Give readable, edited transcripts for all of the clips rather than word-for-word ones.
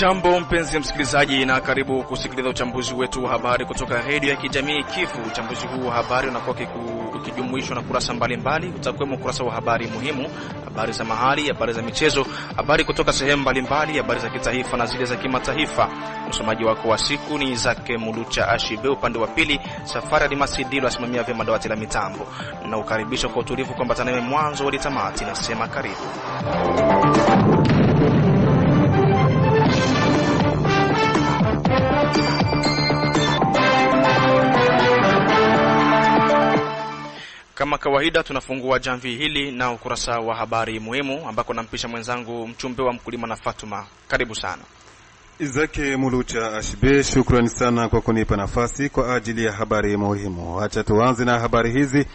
Jambo mpenzi msikilizaji, na karibu kusikiliza uchambuzi wetu wa habari kutoka redio ya kijamii Kivu. Uchambuzi huu wa habari unakuwa ukijumuishwa na kurasa mbalimbali, utakuwemo ukurasa wa habari muhimu, habari za mahali, habari za michezo, habari kutoka sehemu mbalimbali, habari za kitaifa na zile za kimataifa. Msomaji wako wa siku ni Zake Mulucha Ashibe, upande wa pili Safari Almasi Dilo asimamia vyema dawati la mitambo, na ukaribisha kwa utulivu kwamba tanawe mwanzo hadi tamati. Nasema karibu. Kama kawaida tunafungua jamvi hili na ukurasa wa habari muhimu, ambako nampisha mwenzangu mchumbe wa mkulima na Fatuma. Karibu sana. Izake Mulucha Ashibe, shukrani sana kwa kunipa nafasi kwa ajili ya habari muhimu. Acha tuanze na habari hizi.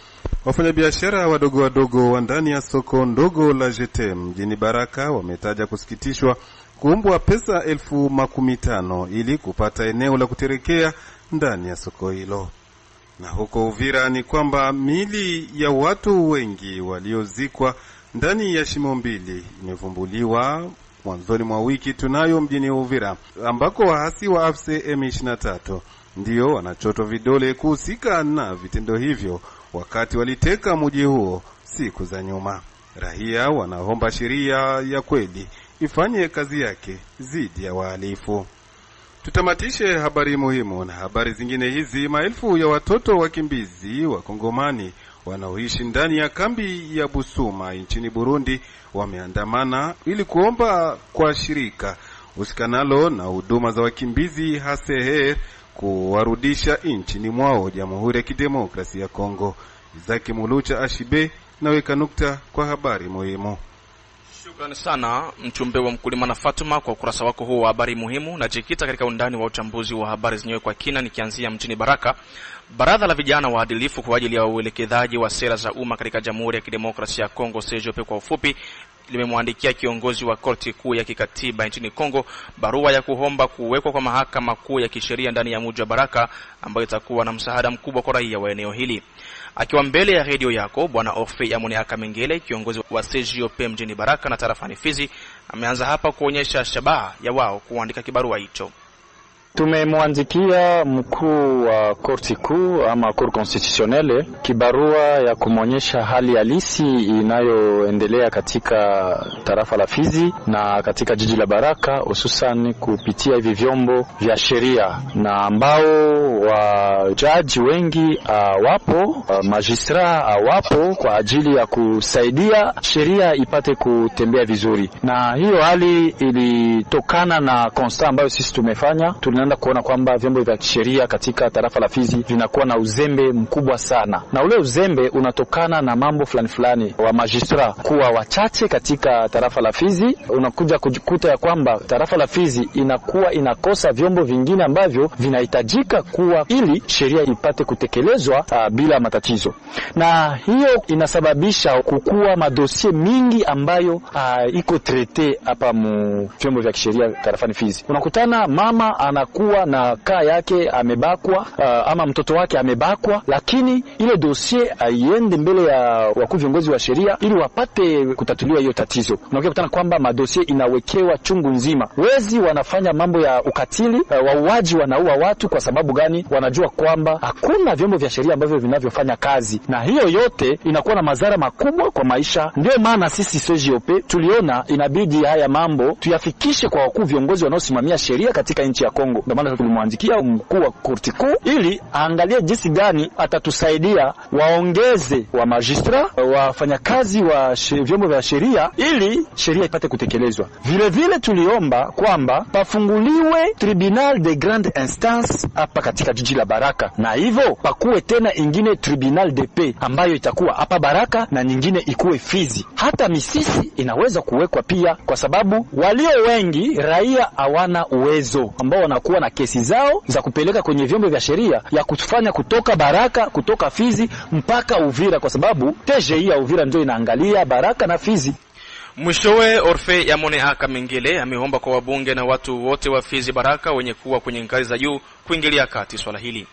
Wafanyabiashara wadogo wadogo wa ndani ya soko ndogo la JT mjini Baraka wametaja kusikitishwa kuombwa pesa 50,000 ili kupata eneo la kuterekea ndani ya soko hilo. Na huko Uvira ni kwamba miili ya watu wengi waliozikwa ndani ya shimo mbili imevumbuliwa mwanzoni mwa wiki tunayo mjini Uvira, ambako waasi wa AFC M23 ndio wanachotwa vidole kuhusika na vitendo hivyo wakati waliteka mji huo siku za nyuma. Raia wanaomba sheria ya kweli ifanye kazi yake dhidi ya wahalifu. Tutamatishe habari muhimu na habari zingine hizi. Maelfu ya watoto wakimbizi wa Kongomani wanaoishi ndani ya kambi ya Busuma nchini Burundi wameandamana ili kuomba kwa shirika usikanalo na huduma za wakimbizi HCR kuwarudisha nchini mwao Jamhuri ya Kidemokrasia ya Kongo. Izaki Mulucha Ashibe naweka nukta kwa habari muhimu. Shukrani sana mchumbe wa mkulima na Fatuma kwa ukurasa wako huo wa habari muhimu. Najikita katika undani wa uchambuzi wa habari zenyewe kwa kina, nikianzia mjini Baraka. Baraza la vijana waadilifu kwa ajili ya uelekezaji wa sera za umma katika Jamhuri ya Kidemokrasia ya Kongo, CJP kwa ufupi, limemwandikia kiongozi wa korti kuu ya kikatiba nchini Kongo barua ya kuomba kuwekwa kwa mahakama kuu ya kisheria ndani ya mji wa Baraka, ambayo itakuwa na msaada mkubwa kwa raia wa eneo hili. Akiwa mbele ya redio yako, Bwana Orfe Yamone Akamengele, kiongozi wa CJP mjini Baraka na tarafani Fizi, ameanza hapa kuonyesha shabaha ya wao kuandika kibarua hicho. Tumemwandikia mkuu wa korti kuu ama cour constitutionnelle kibarua ya kumwonyesha hali halisi inayoendelea katika tarafa la Fizi na katika jiji la Baraka, hususan kupitia hivi vyombo vya sheria na ambao wajaji wengi wapo, magistra wapo kwa ajili ya kusaidia sheria ipate kutembea vizuri. Na hiyo hali ilitokana na constat ambayo sisi tumefanya. Tunaenda kuona kwamba vyombo vya sheria katika tarafa la Fizi vinakuwa na uzembe mkubwa sana, na ule uzembe unatokana na mambo fulani fulani, wa magistra kuwa wachache katika tarafa la Fizi. Unakuja kujikuta ya kwamba tarafa la Fizi inakuwa inakosa vyombo vingine ambavyo vinahitajika kuwa ili sheria ipate kutekelezwa bila matatizo, na hiyo inasababisha kukua madosie mingi ambayo iko traite hapa mu vyombo vya kisheria tarafani Fizi. Unakutana mama anakuwa na kaa yake amebakwa, ama mtoto wake amebakwa, lakini ile dosie aiende mbele ya wakuu viongozi wa sheria ili wapate kutatuliwa hiyo tatizo. Unakuja kutana kwamba madosie inawekewa chungu nzima. Wezi wanafanya mambo ya ukatili, wauaji wanaua watu. Kwa sababu gani? Wanajua kwamba hakuna vyombo vya sheria ambavyo vinavyofanya kazi, na hiyo yote inakuwa na madhara makubwa kwa maisha. Ndio maana sisi CJOP tuliona inabidi haya mambo tuyafikishe kwa wakuu viongozi wanaosimamia sheria katika nchi ya Kongo. Ndio maana tulimwandikia mkuu wa korti kuu ili aangalie jinsi gani atatusaidia waongeze wa magistra, wafanyakazi wa vyombo vya sheria ili sheria ipate kutekelezwa. Vile vile tuliomba kwamba pafunguliwe tribunal de grande instance hapa katika jiji la Baraka, na hivyo pakuwe tena ingine tribunal de paix ambayo itakuwa hapa Baraka na nyingine ikuwe Fizi. Hata Misisi inaweza kuwekwa pia, kwa sababu walio wengi raia hawana uwezo ambao wanakuwa na kesi zao za kupeleka kwenye vyombo vya sheria ya kufanya kutoka Baraka, kutoka Fizi mpaka Uvira, kwa sababu TGI ya Uvira ndio inaangalia Baraka na Fizi. Mwishowe, Orfe Yamone Akamengele ameomba kwa wabunge na watu wote wa Fizi Baraka wenye kuwa kwenye ngazi za juu kuingilia kati swala hili.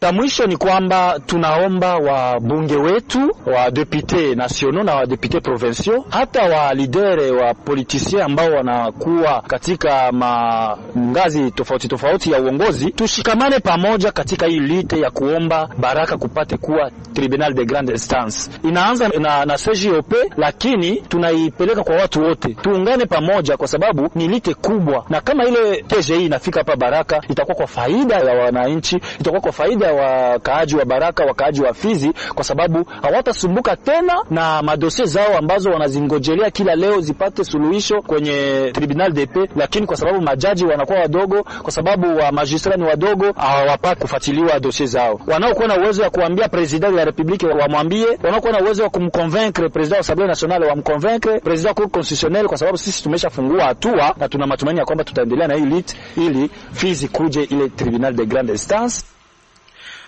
La mwisho ni kwamba tunaomba wabunge wetu wa député nationaux na wa député provinciaux, hata wa leader wa politicien ambao wanakuwa katika ngazi tofauti tofauti ya uongozi, tushikamane pamoja katika hii lutte ya kuomba Baraka kupate kuwa tribunal de grande instance. Inaanza na CJOP, lakini tunaipeleka kwa watu wote, tuungane pamoja, kwa sababu ni lutte kubwa, na kama ile TGI inafika hapa Baraka itakuwa kwa faida ya wananchi, itakuwa kwa faida ya wakaaji wa Baraka, wakaaji wa Fizi, kwa sababu hawatasumbuka tena na madossier zao ambazo wanazingojelea kila leo zipate suluhisho kwenye tribunal de paix, lakini kwa sababu majaji wanakuwa wadogo, kwa sababu wa magistrat ni wadogo, hawapati kufuatiliwa dossier zao. Wanaokuwa na uwezo wa kuambia président de la République wamwambie, wanaokuwa na uwezo wa kumconvaincre président wa Assemblée nationale wamconvaincre président wa Cour constitutionnelle, kwa sababu sisi tumeshafungua hatua na tuna matumaini ya kwamba tutaendelea na hii lutte ili Fizi kuje ile tribunal de grande instance.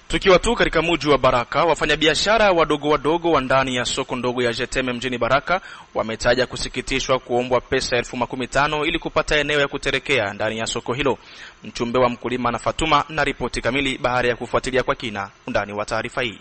Tukiwa tu katika mji wa Baraka, wafanyabiashara wadogo wadogo wa ndani ya soko ndogo ya Jeteme mjini Baraka wametaja kusikitishwa kuombwa pesa 50,000 ili kupata eneo ya kuterekea ndani ya soko hilo. Mchumbe wa mkulima na Fatuma na ripoti kamili baada ya kufuatilia kwa kina undani wa taarifa hii.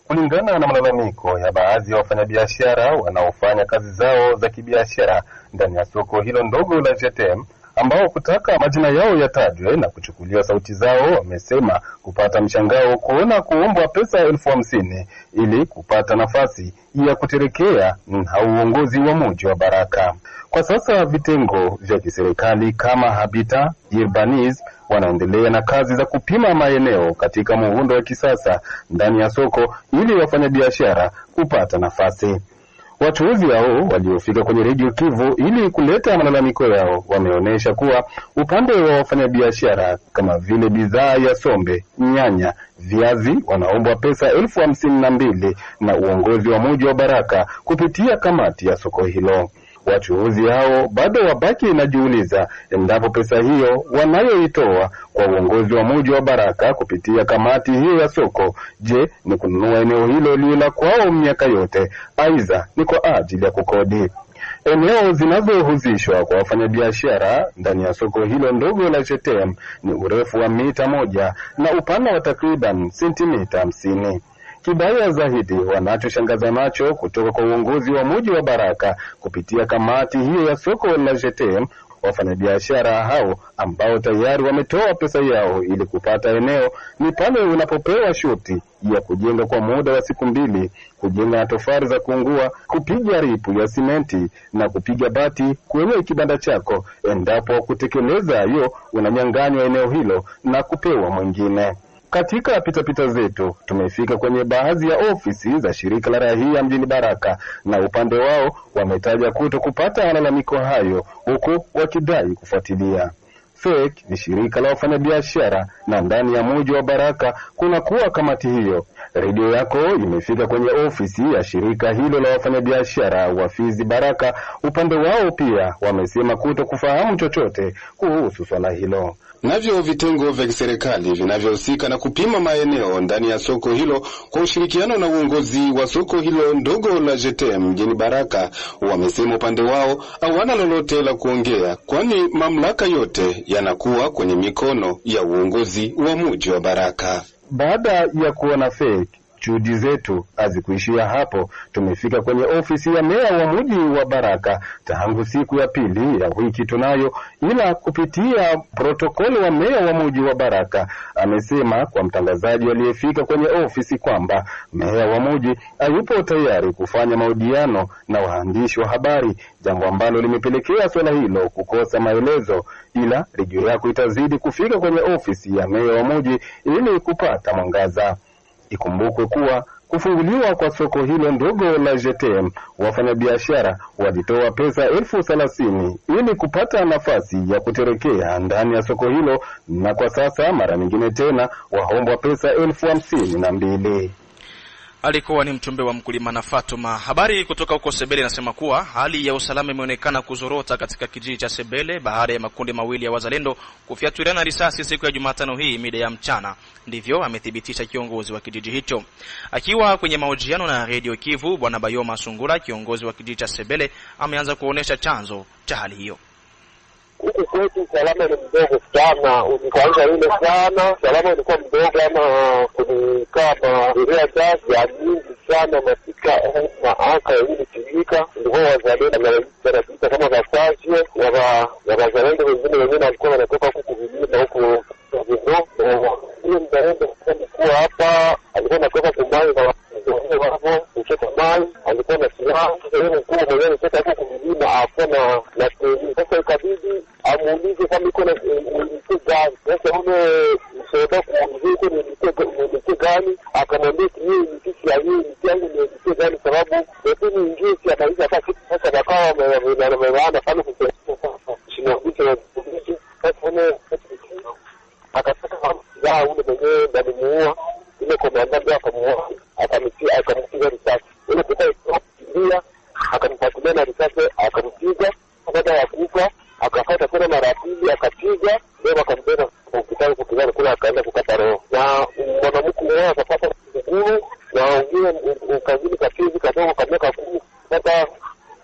Kulingana na malalamiko ya baadhi ya wafanyabiashara wanaofanya kazi zao za kibiashara ndani ya soko hilo ndogo la Jetem, ambao kutaka majina yao yatajwe na kuchukuliwa sauti zao, wamesema kupata mshangao kuona kuombwa pesa 50,000 ili kupata nafasi ya kuterekea na uongozi wa mji wa Baraka. Kwa sasa vitengo vya kiserikali kama Habitat, Urbanism wanaendelea na kazi za kupima maeneo katika muundo wa kisasa ndani ya soko ili wafanyabiashara kupata nafasi. Wachuuzi hao waliofika kwenye Radio Kivu ili kuleta malalamiko yao wameonyesha kuwa upande wa wafanyabiashara kama vile bidhaa ya sombe, nyanya, viazi wanaombwa pesa 52,000 na uongozi wa mji wa Baraka kupitia kamati ya soko hilo. Wachuuzi hao bado wabaki inajiuliza endapo pesa hiyo wanayoitoa kwa uongozi wa mji wa Baraka kupitia kamati hiyo ya soko, je, ni kununua eneo hilo lila kwao miaka yote, aidha ni kwa ajili ya kukodi? Eneo zinazohusishwa kwa wafanyabiashara ndani ya soko hilo ndogo la Jetem ni urefu wa mita 1 na upana wa takriban sentimita 50. Kibaya zaidi wanachoshangaza nacho kutoka kwa uongozi wa mji wa Baraka kupitia kamati hiyo ya soko la Jetem, wafanyabiashara hao ambao tayari wametoa pesa yao ili kupata eneo, ni pale unapopewa shuti ya kujenga kwa muda wa siku 2, kujenga na tofali za kuungua, kupiga ripu ya simenti na kupiga bati kwenye kibanda chako. Endapo kutekeleza hiyo, unanyang'anywa eneo hilo na kupewa mwingine. Katika pitapita zetu tumefika kwenye baadhi ya ofisi za shirika la raia mjini Baraka, na upande wao wametaja kuto kupata malalamiko hayo, huku wakidai kufuatilia. FEC ni shirika la wafanyabiashara na ndani ya mji wa Baraka kuna kuwa kamati hiyo. Redio yako imefika kwenye ofisi ya shirika hilo la wafanyabiashara wa Fizi Baraka. Upande wao pia wamesema kuto kufahamu chochote kuhusu swala hilo. Navyo vitengo vya kiserikali vinavyohusika na kupima maeneo ndani ya soko hilo kwa ushirikiano na uongozi wa soko hilo ndogo la Jetem mjini Baraka wamesema upande wao hawana lolote la kuongea, kwani mamlaka yote yanakuwa kwenye mikono ya uongozi wa mji wa Baraka. Baada ya kuona fake, juhudi zetu hazikuishia hapo. Tumefika kwenye ofisi ya meya wa mji wa Baraka tangu siku ya pili ya wiki tunayo, ila kupitia protokoli wa meya wa mji wa Baraka amesema kwa mtangazaji aliyefika kwenye ofisi kwamba meya wa mji hayupo tayari kufanya mahojiano na waandishi wa habari, jambo ambalo limepelekea swala hilo kukosa maelezo. Ila redio yako itazidi kufika kwenye ofisi ya meya wa mji ili kupata mwangaza. Ikumbukwe kuwa kufunguliwa kwa soko hilo ndogo la JTM, wafanyabiashara walitoa pesa 30,000 ili kupata nafasi ya kuterekea ndani ya soko hilo, na kwa sasa mara nyingine tena waombwa pesa 52,000. Alikuwa ni mchumbe wa mkulima na Fatuma. Habari kutoka huko Sebele inasema kuwa hali ya usalama imeonekana kuzorota katika kijiji cha Sebele baada ya makundi mawili ya wazalendo kufyatuliana risasi siku ya Jumatano hii mida ya mchana. Ndivyo amethibitisha kiongozi wa kijiji hicho. Akiwa kwenye mahojiano na Radio Kivu, Bwana Bayoma Sungura, kiongozi wa kijiji cha Sebele, ameanza kuonesha chanzo cha hali hiyo. Huku kwetu usalama ni mdogo sana, kwanza ile sana usalama ilikuwa mdogo, ama kulikaa mahiria ya mingi sana masika maaka ilitumika, ilikuwa wazalendo wanapita kama vasasio wazalendo wengine wengine walikuwa wanatoka huku kuvilima huku vindo. Ule mzalendo mkuu hapa alikuwa anatoka kumai na wapo kuchota maji, alikuwa na silaha. Yule mkuu mwenyewe alitoka huku kuvilima akuwa na sasa, ikabidi amuulize kama iko na unité gani. Sasa ule msoda kuulizia iko ni unité gani, akamwambia hii unité si ya hii unité yangu ni unité gani, sababu lakini ingie si atamaliza hata siku. Sasa wakawa wameana pale kushinakucha. Sasa ule akataka silaha ule mwenyewe alimuua ile komanda, ndio akamuua, akampiga risasi ule kukimbia, akamfuatilia na risasi akampiga. Baada ya kufa akafuata tena mara pili akapiga, ndio akambeba hospitali kupigana kule, akaenda kukata roho. Na mwanamke mmoja akapata mguu na wengine ukazini kafizi kadogo ka miaka 10 kupata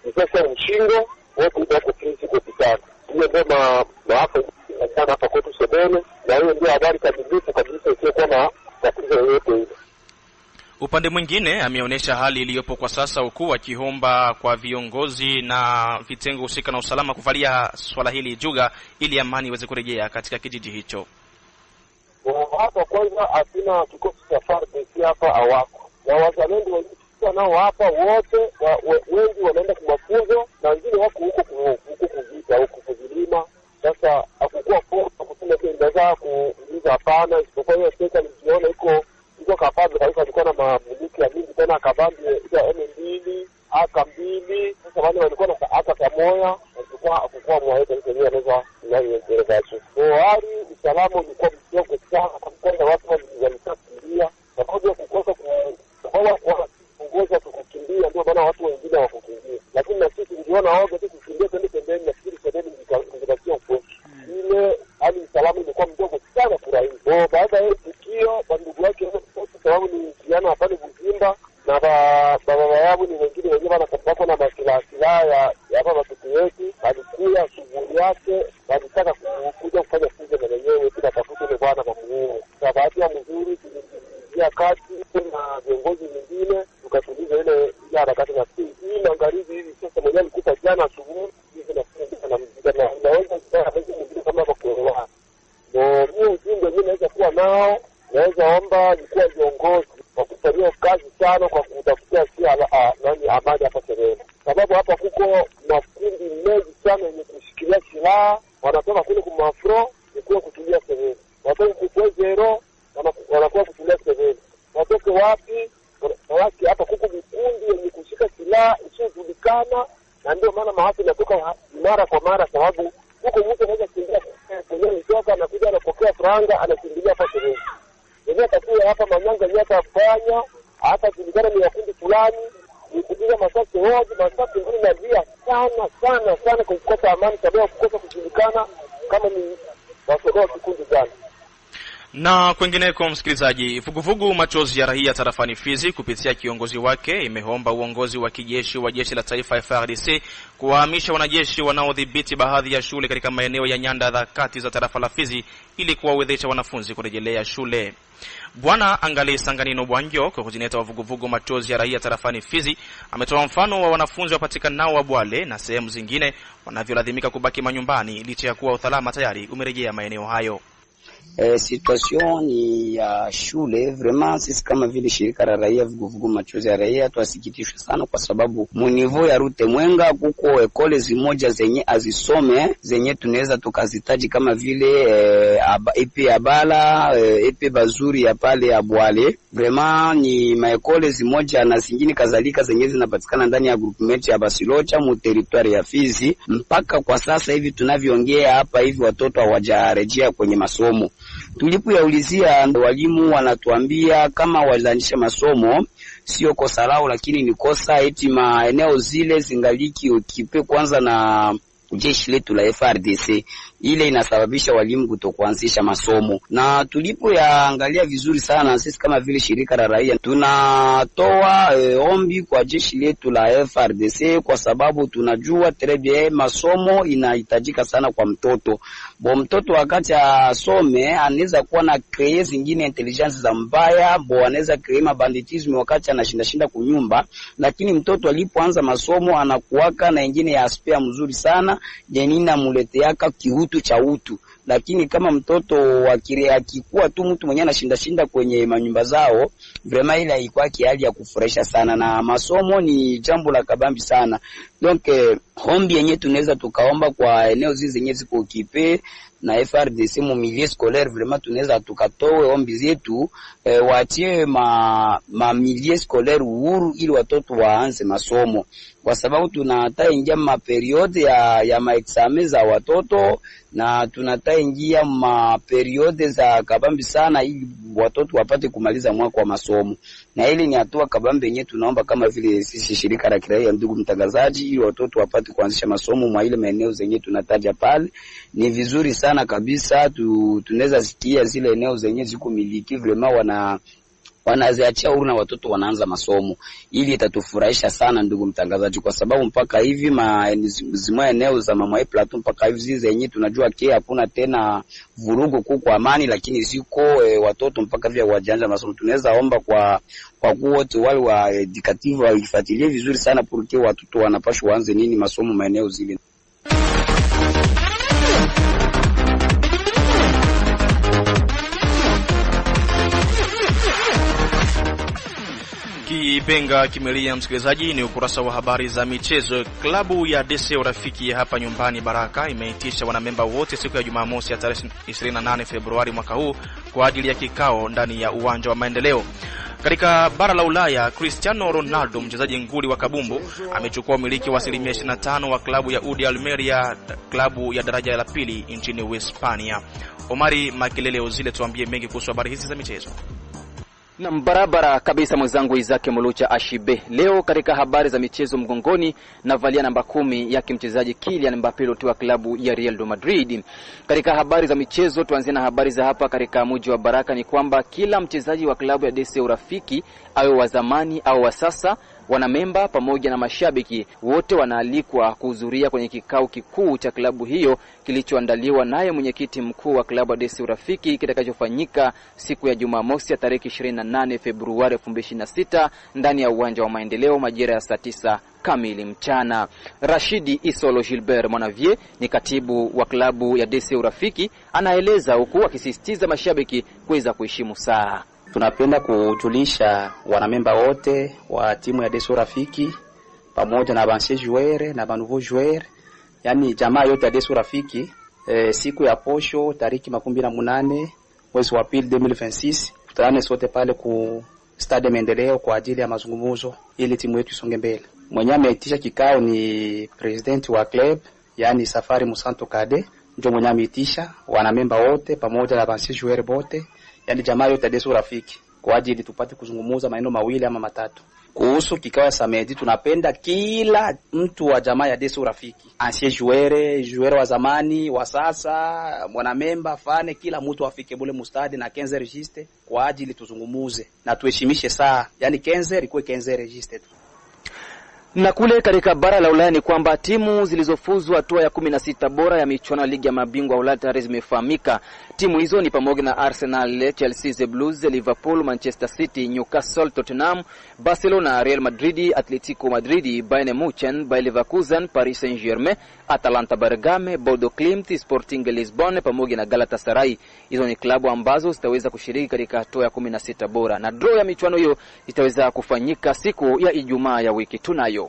risasi ya mshingo, wote wako Fizi hospitali. Hiyo ndio maafa sana hapa kwetu Sebene, na hiyo ndio habari kamilifu kabisa isiyokuwa na tatizo yoyote ile. Upande mwingine ameonyesha hali iliyopo kwa sasa, huku akiomba kwa viongozi na vitengo husika na usalama kuvalia swala hili juga ili amani iweze kurejea katika kijiji hicho. Hapa kwanza hatuna kikosi cha FARDC hapa, hawako na wazalendo wengi nao hapa wote wengi wanaenda kwa mafunzo na wengine wako huko huko kuvita huko kuzilima. Sasa hakukuwa fursa kusema inaweza kuuliza, hapana, isipokuwa hiyo serikali iliona iko iko kabambi kabisa, alikuwa na mabunduki ya mingi tena kabambi ya M2 AK2. Sasa wale walikuwa na AK kamoya, walikuwa hakukuwa mwaita hizo ndio anaweza inayoendelea. Kwa hali usalama ulikuwa mdogo sana, kwanza watu walikimbia sababu ya kukosa kwa kuongoza kukimbia, ndio maana watu wengine hawakukimbia, lakini na sisi tuliona waoga tu kukimbia kwenda pembeni, na fikiri pembeni ingebakia ukweli. Ile hali usalama ilikuwa mdogo sana kurahisi. Kwa baada ya tukio ndugu yake sababu ni kijana pale Buzimba na baba yao ni wengine wenyewe wanakambako na masilaha silaha ya hapa watoto wetu, alikuya shughuli yake, alitaka kuja kufanya fujo na wenyewe bila tafuta ile bwana mamuue. Kwa bahati ya mzuri tuliingia kati na viongozi wengine tukatuliza ile harakati, na hii magharibi hivi sasa mwenyewe alikufa jana asubuhi hivi na na naweza kusema kama kwa kuelewa. Ndio mimi ujumbe mimi naweza kuwa nao, naweza omba ilikuwa viongozi kwa kufanyia kazi sana kwa kutafutia si nani amani hapa Serena, sababu hapa kuko makundi mengi sana yenye kushikilia silaha, wanatoka kule kwa mafro ni kutulia Serena, watoka kupwezero wanakuwa kutulia Serena, watoke wapi waki hapa kuko vikundi yenye kushika silaha isiyojulikana, na ndio maana maafa inatoka mara kwa mara, sababu huko mtu anaweza kuingia kwenye mtoka anakuja anapokea franga anakimbilia hapa Serena. Wenyewe atakuwa hapa manyanga yenyewe atafanya hata julikana ni wakundi fulani, ni kupiga masasi hoji masasi ngine na via sana sana sana kwa kukosa amani, sababu kukosa kujulikana kama ni wasogoa kikundi gani. Na kwingineko, msikilizaji, vuguvugu machozi ya raia tarafani Fizi kupitia kiongozi wake imeomba uongozi wa kijeshi wa jeshi la taifa FARDC kuwahamisha wanajeshi wanaodhibiti baadhi ya shule katika maeneo ya nyanda za kati za tarafa la Fizi ili kuwawezesha wanafunzi kurejelea shule. Bwana Angali Sanganino Bwanjo, koordineta wa vuguvugu machozi ya raia tarafani Fizi, ametoa mfano wa wanafunzi wapatikanao wa Bwale na sehemu zingine wanavyolazimika kubaki manyumbani licha ya kuwa usalama tayari umerejea maeneo hayo. Situation ni ya shule vraiment, sisi kama vile shirika la raia vuguvugu machozi ya raia twasikitishwa sana, kwa sababu munivo ya rute Mwenga kuko ekole zimoja zenye azisome zenye tunaweza tukazitaji kama vile epe abala epe bazuri ya pale ya Bwale. Vraiment ni maekole zimoja na zingine kadhalika zenye zinapatikana ndani ya groupement ya Basilocha mu territoire ya Fizi. Mpaka kwa sasa hivi tunavyoongea hapa hivi watoto hawajarejea kwenye masomo. Tulipoyaulizia walimu wanatuambia kama walianzisha masomo sio kosa lao, lakini ni kosa eti maeneo zile zingaliki okipe kwanza na jeshi letu la FARDC. Ile inasababisha walimu kutokuanzisha masomo. Na tulipoyaangalia vizuri sana, sisi kama vile shirika la raia tunatoa ombi kwa jeshi letu la FRDC, kwa sababu tunajua très bien masomo inahitajika sana kwa mtoto. Bo mtoto wakati asome anaweza kuwa na créer zingine intelligence za mbaya, bo anaweza créer mabanditisme wakati anashinda shinda kunyumba, lakini mtoto alipoanza masomo anakuwaka na ingine ya aspect mzuri sana yenina muleteaka kiutu cha utu. Lakini kama mtoto akikuwa tu mtu mwenye anashinda shinda kwenye manyumba zao, vraiment ile haikuwa hali ya kufurahisha sana, na masomo ni jambo la kabambi sana. Donc ombi yenye tunaweza tukaomba kwa eneo zizi zenye ziko occupé na FRDC mu milieu scolaire, vraiment tunaweza tukatoe ombi zetu, waachie ma milieu scolaire uhuru ili watoto waanze masomo, kwa sababu tunata ingia ma période ya ma examen za watoto na tunata ingia ma période za kabambi sana ili watoto wapate kumaliza mwaka wa masomo. Na ili ni hatua kabambi yenyewe tunaomba kama vile sisi shirika la kiraia, ndugu mtangazaji, ili watoto wapate kuanzisha masomo mwa ile maeneo zenye tunataja pale. Ni vizuri sana kabisa, tunaweza sikia zile eneo zenye ziko miliki vraiment wanaziachia huru na watoto wanaanza masomo, ili itatufurahisha sana ndugu mtangazaji, kwa sababu mpaka hivi zimwa eneo za Mamaye Plateau mpaka hivi zizi zenye tunajua ke hakuna tena vurugu kuko amani, lakini ziko watoto mpaka vya wajaanza masomo. Tunaweza omba kwa wote wale wa educative waifuatilie vizuri sana porque watoto wanapaswa waanze nini masomo maeneo zile. Kipenga kimelia, msikilizaji, ni ukurasa wa habari za michezo. Klabu ya DC Urafiki ya hapa nyumbani Baraka imeitisha wanamemba wote siku ya Jumamosi ya tarehe 28 Februari mwaka huu kwa ajili ya kikao ndani ya uwanja wa Maendeleo. Katika bara la Ulaya, Cristiano Ronaldo, mchezaji nguli wa kabumbu, amechukua umiliki wa 25% wa klabu ya UD Almeria, klabu ya daraja la pili nchini Hispania. Omari Makelele Ozile, tuambie mengi kuhusu habari hizi za michezo. Na barabara kabisa mwenzangu Izake Mulucha Ashibe. Leo katika habari za michezo mgongoni navalia namba 10 yake mchezaji Kylian Mbappe wa klabu ya Real Madrid. Katika habari za michezo tuanzie na habari za hapa katika mji wa Baraka ni kwamba kila mchezaji wa klabu ya DC Urafiki, awe wa zamani au wa sasa, wanamemba pamoja na mashabiki wote wanaalikwa kuhudhuria kwenye kikao kikuu cha klabu hiyo kilichoandaliwa naye mwenyekiti mkuu wa klabu ya DC Urafiki kitakachofanyika siku ya Jumamosi ya tarehe 28 Februari 2026 ndani ya uwanja wa Maendeleo majira ya saa 9 kamili mchana. Rashidi Isolo Gilbert Mwanavier ni katibu wa klabu ya DC Urafiki, anaeleza huku akisisitiza mashabiki kuweza kuheshimu saa. Tunapenda kujulisha wanamemba wote wa timu ya DC Urafiki pamoja na ancien joueur na nouveau joueur, yani jamaa yote ya DC Urafiki, siku ya posho tariki 28 mwezi wa pili 2026 tutaane sote pale ku Stade Maendeleo kwa ajili ya mazungumzo ili timu yetu isonge mbele. Mwenye ameitisha kikao ni president wa club, yani Safari Musanto Kade, ndio mwenye ameitisha wanamemba wote pamoja na ancien joueur wote, yani jamaa yote ya DC Urafiki kwa ajili tupate kuzungumuza maneno mawili ama matatu kuhusu kikao ya samedi. Tunapenda kila mtu wa jamaa ya DC Urafiki, ancien joueur, joueur wa zamani, wa sasa, mwanamemba, fane, kila mtu afike bule mustadi na 15 registre kwa ajili tuzungumuze na tuheshimishe saa, yani 15 ikuwe 15 registre tu. Na kule katika bara la Ulaya ni kwamba timu zilizofuzu hatua ya 16 bora ya michuano ya ligi ya mabingwa Ulaya tayari zimefahamika. Timu hizo ni pamoja na Arsenal, Chelsea, The Blues, Liverpool, Manchester City, Newcastle, Tottenham, Barcelona, Real Madrid, Atletico Madrid, Bayern Munich, Bayer Leverkusen, Paris Saint-Germain, Atalanta Bergame, Bodo Glimt, Sporting Lisbon pamoja na Galatasaray. Hizo ni klabu ambazo zitaweza kushiriki katika hatua ya 16 bora, na draw ya michuano hiyo itaweza kufanyika siku ya Ijumaa ya wiki tunayo.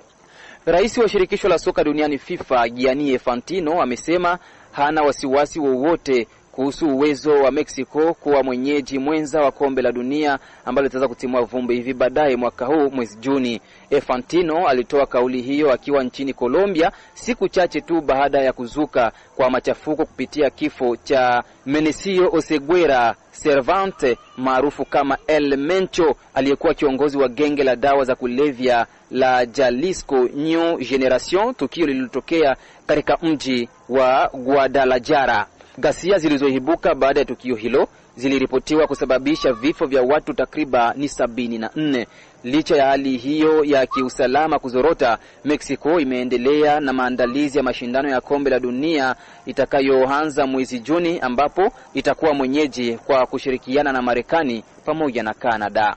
Rais wa shirikisho la soka duniani FIFA Gianni Infantino amesema hana wasiwasi wowote kuhusu uwezo wa Mexico kuwa mwenyeji mwenza wa kombe la dunia ambalo litaweza kutimua vumbi hivi baadaye mwaka huu mwezi Juni. Infantino alitoa kauli hiyo akiwa nchini Colombia siku chache tu baada ya kuzuka kwa machafuko kupitia kifo cha Menesio Oseguera Cervantes maarufu kama El Mencho, aliyekuwa kiongozi wa genge la dawa za kulevya la Jalisco New Generation, tukio lililotokea katika mji wa Guadalajara. Ghasia zilizoibuka baada ya tukio hilo ziliripotiwa kusababisha vifo vya watu takriban 74. Licha ya hali hiyo ya kiusalama kuzorota, Mexico imeendelea na maandalizi ya mashindano ya kombe la dunia itakayoanza mwezi Juni, ambapo itakuwa mwenyeji kwa kushirikiana na Marekani pamoja na Canada.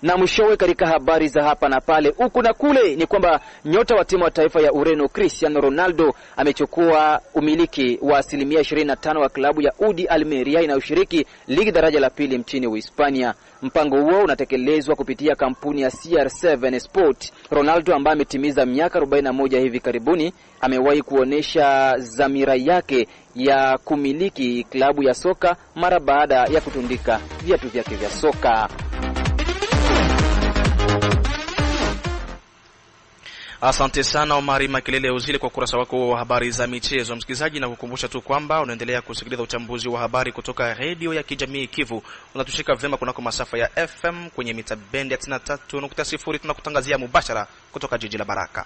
Na mwishowe katika habari za hapa na pale huku na kule ni kwamba nyota wa timu ya taifa ya Ureno Cristiano Ronaldo amechukua umiliki wa 25% wa klabu ya UD Almeria inayoshiriki ligi daraja la pili mchini Uhispania. Mpango huo unatekelezwa kupitia kampuni ya CR7 Sport. Ronaldo ambaye ametimiza miaka 41 hivi karibuni amewahi kuonesha dhamira yake ya kumiliki klabu ya soka mara baada ya kutundika viatu vyake vya soka. Asante sana Omari Makelele Uzile kwa kurasa wako wa habari za michezo. Msikilizaji, na kukumbusha tu kwamba unaendelea kusikiliza uchambuzi wa habari kutoka redio ya kijamii Kivu. Unatushika vyema kunako masafa ya FM kwenye mita bendi ya 93.0. Tunakutangazia mubashara kutoka jiji la Baraka.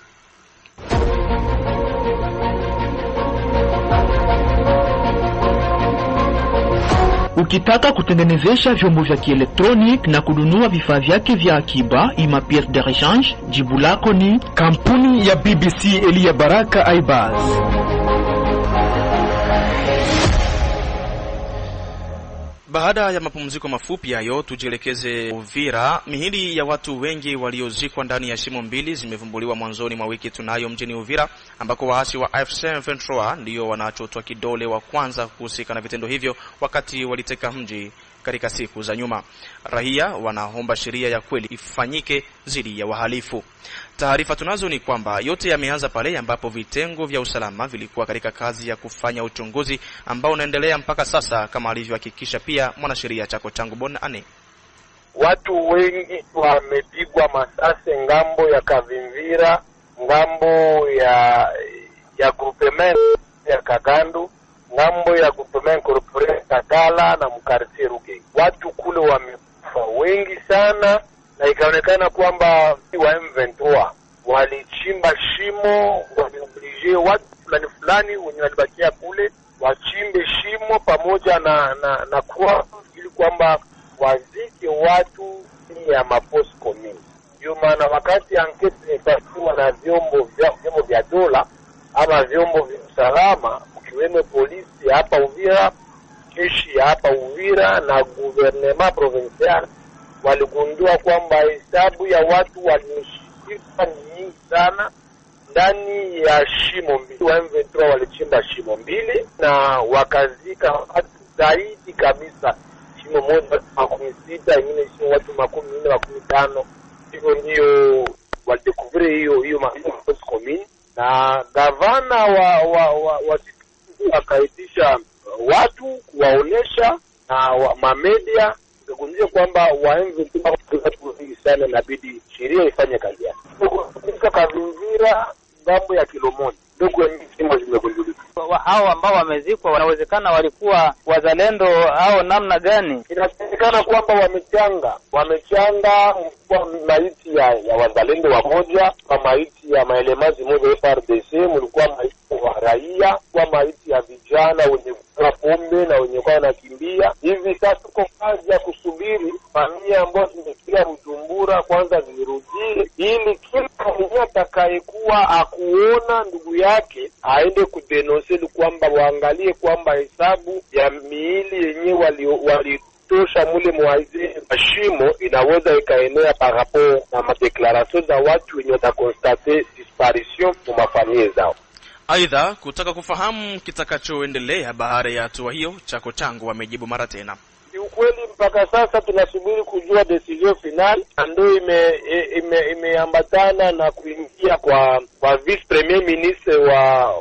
Ukitaka kutengenezesha vyombo vya kielektronik na kununua vifaa vyake vya akiba ima pièce de rechange, jibu lako ni kampuni ya BBC Elia Baraka Aibaz. Baada ya mapumziko mafupi hayo, tujielekeze Uvira. Mihili ya watu wengi waliozikwa ndani ya shimo mbili zimevumbuliwa mwanzoni mwa wiki tunayo mjini Uvira, ambako waasi wa AFC M23 ndio wanachotwa kidole wa kwanza kuhusika na vitendo hivyo wakati waliteka mji katika siku za nyuma. Raia wanaomba sheria ya kweli ifanyike dhidi ya wahalifu. Taarifa tunazo ni kwamba yote yameanza pale ambapo vitengo vya usalama vilikuwa katika kazi ya kufanya uchunguzi ambao unaendelea mpaka sasa, kama alivyohakikisha pia mwanasheria Chako Changu Bon Ane. Watu wengi wamepigwa masasi ngambo ya Kavimvira, ngambo ya groupement ya Kagandu, ngambo ya groupement corporate Kakala na mkartie Ruge. Watu kule wamekufa wengi sana, na ikaonekana kwamba wa M23 walichimba shimo, walioblige watu fulani fulani wenye walibakia kule wachimbe shimo pamoja na kwa ili kwamba wazike watu ya mapost commune. Ndio maana wakati enquête imefanywa na vyombo vya dola ama vyombo vya usalama, ukiwemo polisi hapa Uvira, jeshi hapa Uvira na gouvernement provincial, waligundua kwamba hesabu ya watu walioshikwa ni nyingi sana ndani ya shimo mbili. Wa M23 walichimba shimo mbili na wakazika watu zaidi kabisa, shimo moja watu 60, ingine shimo watu 14, 15. Hivyo ndio walidekuvre hiyo mapost commune, na gavana wa akaitisha watu kuwaonesha na mamedia kugundua kwamba wa M23 watu wengi sana, inabidi sheria ifanye kazi yake. Kwa Kavimvira ngambo ya Kilomoni ndugu shimo zimegundulika. Hao ambao wamezikwa wanawezekana walikuwa wazalendo au namna gani? Inasemekana kwamba wamechanga kwa maiti ya wazalendo wamoja, kwa maiti ya maelemazi moja FRDC, mlikuwa maiti wa raia, kwa maiti ya vijana wenye kunywa pombe na wenye kuwa wanakimbia. Hivi sasa tuko kazi ya kusubiri familia ambazo zimefikia Bujumbura kwanza zirudie, ili kila mmoja atakayekuwa akuona ndugu yake aende kudenonse, kwamba waangalie kwamba hesabu ya miili yenyewe walitosha mule mwaize mashimo inaweza ikaenea par rapport na madeklaration za watu wenye watakonstate disparition mu mafamilie zao. Aidha, kutaka kufahamu kitakachoendelea baada ya hatua hiyo, Chako Changu wamejibu mara tena. Kiukweli mpaka sasa tunasubiri kujua decision final ndio imeambatana na kuingia kwa vice premier ministre wa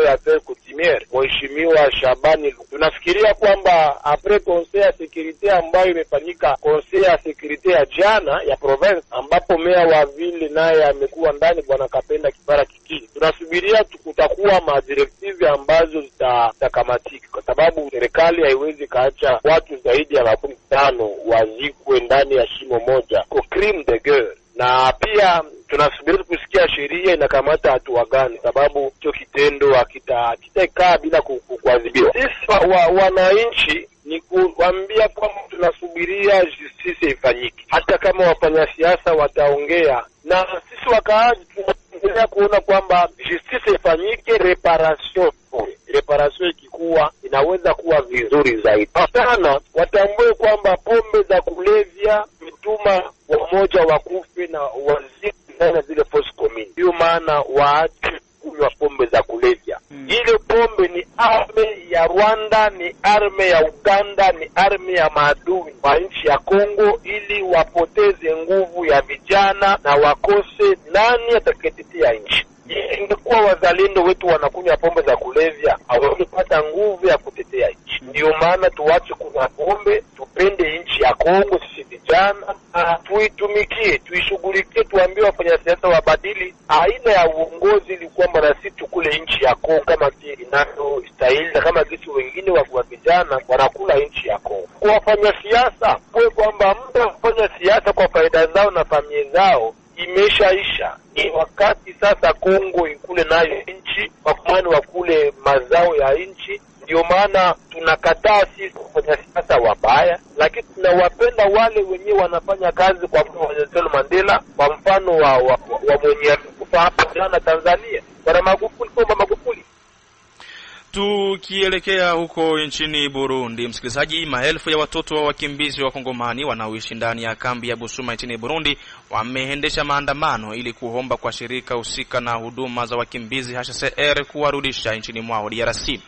ya affaires coutumières Mheshimiwa Shabani. Tunafikiria kwamba après conseil ya sécurité ambayo imefanyika, conseil ya sécurité ya jana ya province, ambapo meya wa ville naye amekuwa ndani, bwana Kapenda Kibara Kikini, tunasubiria kutakuwa madirektive ambazo zitakamatika, kwa sababu serikali haiwezi kaacha watu zaidi ya 50 wazikwe ndani ya shimo moja, kwa crime de guerre. Na pia tunasubiri kusikia sheria inakamata hatua gani, sababu hicho kitendo hakitakaa bila kuadhibiwa. Sisi wananchi ni kuambia kwamba tunasubiria justice ifanyike, hata kama wafanyasiasa wataongea na sisi wakaaji, tunaendelea kuona kwamba justice ifanyike, reparation ikikuwa inaweza kuwa vizuri zaidi sana. Watambue kwamba pombe za kulevya mituma wamoja wakufe na wazidi na zile force commune, ndio maana waache kunywa pombe za kulevya. Ile pombe ni arme ya Rwanda, ni arme ya Uganda, ni arme ya maadui wa nchi ya Kongo, ili wapoteze nguvu ya vijana na wakose nani atakayetetea nchi. Ingekuwa wazalendo wetu wanakunywa pombe za kulevya, hawangepata nguvu ya kutetea nchi. Ndio maana tuache kunywa pombe, tupende nchi ya Kongo sisi vijana, tuitumikie, tuishughulikie, tuambie wafanyasiasa wabadili aina ya uongozi ili kwamba na sisi tukule nchi ya Kongo kama inayostahili, na kama kitu wengine wa vijana wanakula nchi ya Kongo. Kwa wafanyasiasa, kwa kwamba muda kufanya siasa kwa faida zao na familia zao imeshaisha. Ni wakati sasa Kongo ikule nayo nchi, wakumani wakule mazao ya nchi. Ndio maana tunakataa sisi kufanya siasa wabaya, lakini tunawapenda wale wenyewe wanafanya kazi, kwa mfano Nelson Mandela, kwa mfano wa mwenye kufa hapa jana Tanzania, Bwana Magufuli, kwa Magufuli. Tukielekea huko nchini Burundi, msikilizaji, maelfu ya watoto wa wakimbizi wa Kongomani wanaoishi ndani ya kambi ya Busuma nchini Burundi wameendesha maandamano ili kuomba kwa shirika husika na huduma za wakimbizi HCR kuwarudisha nchini mwao DRC.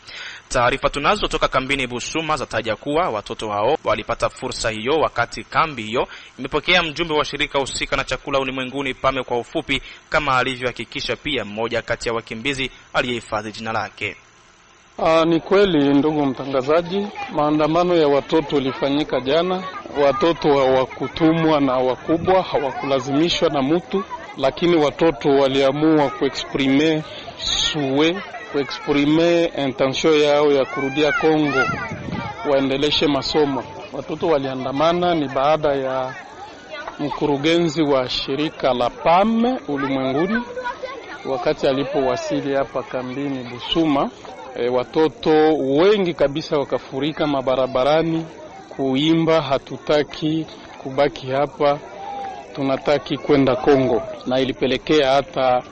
Taarifa tunazo toka kambini Busuma zataja kuwa watoto hao walipata fursa hiyo wakati kambi hiyo imepokea mjumbe wa shirika husika na chakula ulimwenguni PAME kwa ufupi, kama alivyohakikisha pia mmoja kati ya wakimbizi aliyehifadhi jina lake. Ni kweli ndugu mtangazaji, maandamano ya watoto ilifanyika jana. Watoto hawakutumwa na wakubwa, hawakulazimishwa na mtu, lakini watoto waliamua kuexprime suwe, kuexprime intention yao ya kurudia Kongo waendeleshe masomo. Watoto waliandamana ni baada ya mkurugenzi wa shirika la PAME ulimwenguni wakati alipowasili hapa kambini Busuma. Watoto wengi kabisa wakafurika mabarabarani kuimba hatutaki kubaki hapa, tunataki kwenda Kongo, na ilipelekea hata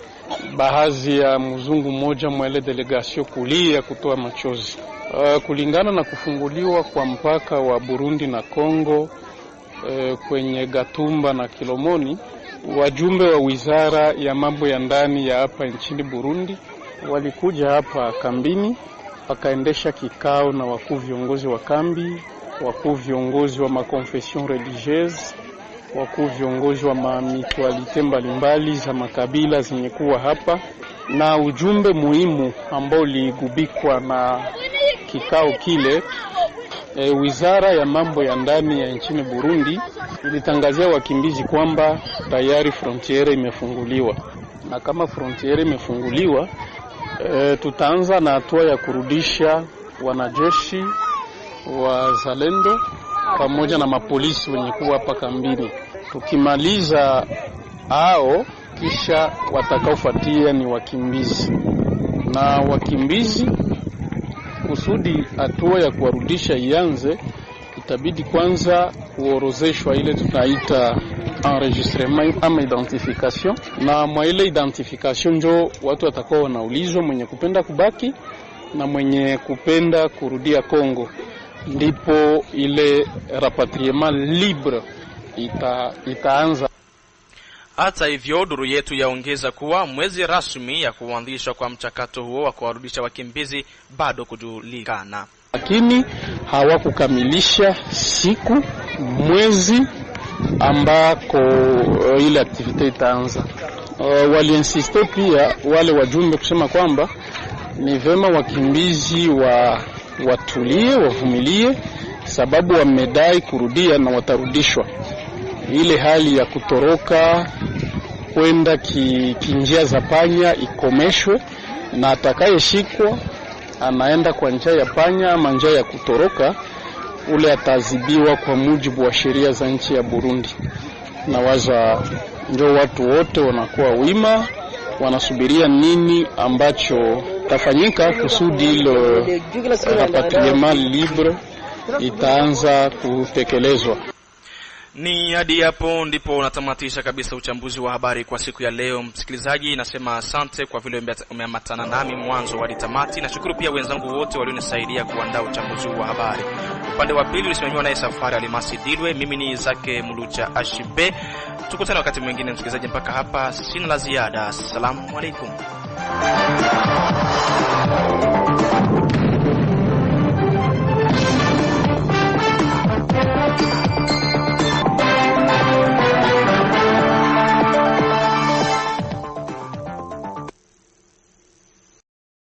baadhi ya mzungu mmoja mwele delegation kulia kutoa machozi. Kulingana na kufunguliwa kwa mpaka wa Burundi na Kongo kwenye Gatumba na Kilomoni, wajumbe wa wizara ya mambo ya ndani ya hapa nchini Burundi walikuja hapa kambini, wakaendesha kikao na wakuu viongozi wa kambi, wakuu viongozi wa makonfession religieuse, wakuu viongozi wa mamitualite mbalimbali za makabila zenye kuwa hapa, na ujumbe muhimu ambao uligubikwa na kikao kile, wizara ya mambo ya ndani ya nchini Burundi ilitangazia wakimbizi kwamba tayari frontiere imefunguliwa, na kama frontiere imefunguliwa, tutaanza na hatua ya kurudisha wanajeshi wazalendo pamoja na mapolisi wenye kuwa hapa kambini. Tukimaliza hao, kisha watakaofuatia ni wakimbizi, na wakimbizi kusudi hatua ya kuwarudisha ianze, itabidi kwanza kuorozeshwa ile tunaita enregistrement ama identification, na mwa ile identification njo watu watakuwa wanaulizwa mwenye kupenda kubaki na mwenye kupenda kurudia Kongo, ndipo ile rapatriement libre itaanza. Hata hivyo, duru yetu yaongeza kuwa mwezi rasmi ya kuanzishwa kwa mchakato huo wa kuwarudisha wakimbizi bado kujulikana. Lakini hawakukamilisha siku mwezi ambako ile activité itaanza. Waliinsiste pia wale wajumbe kusema kwamba ni vema wakimbizi watulie, wavumilie, sababu wamedai kurudia na watarudishwa. Ile hali ya kutoroka kwenda kinjia za panya ikomeshwe, na atakayeshikwa anaenda kwa njia ya panya ama njia ya kutoroka, ule ataadhibiwa kwa mujibu wa sheria za nchi ya Burundi. Na waza ndio watu wote wanakuwa wima, wanasubiria nini ambacho tafanyika kusudi hilo rapatriement libre itaanza kutekelezwa. Ni hadi hapo ndipo unatamatisha kabisa uchambuzi wa habari kwa siku ya leo. Msikilizaji, nasema asante kwa vile umeambatana nami mwanzo hadi tamati. Nashukuru pia wenzangu wote walionisaidia kuandaa uchambuzi wa habari. Upande wa pili ulisimamiwa naye Safari Alimasi Dilwe. Mimi ni Zake Mulucha Ashibe. Tukutane wakati mwingine msikilizaji, mpaka hapa sina la ziada. Assalamu alaikum.